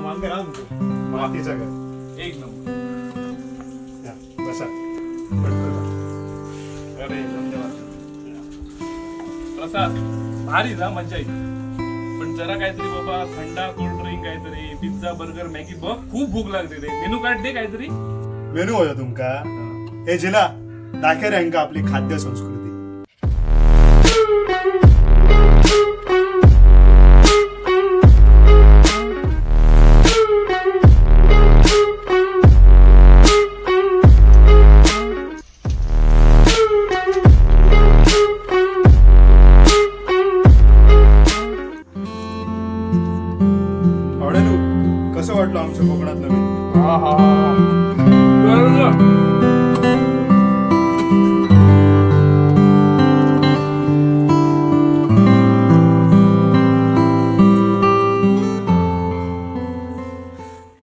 मानकर आमचं मातीचा घर. एक नंबर. या, बसा. पटकन. अरे धन्यवाद प्रसाद, भारी जा, मजा येईल. पण जरा काहीतरी बाबा थंडा, कोल्ड ड्रिंक काहीतरी, पिझ्झा, बर्गर, मॅगी बघ, खूप भूक लागते रे. मेनू कार्ड दे काहीतरी. मेनू होता तुमका. हे जिला दाखय रे ह्यांका आपली खाद्य संस्कृती. आवडेल. कसं वाटलं आमचं कोकणातलं मेनू?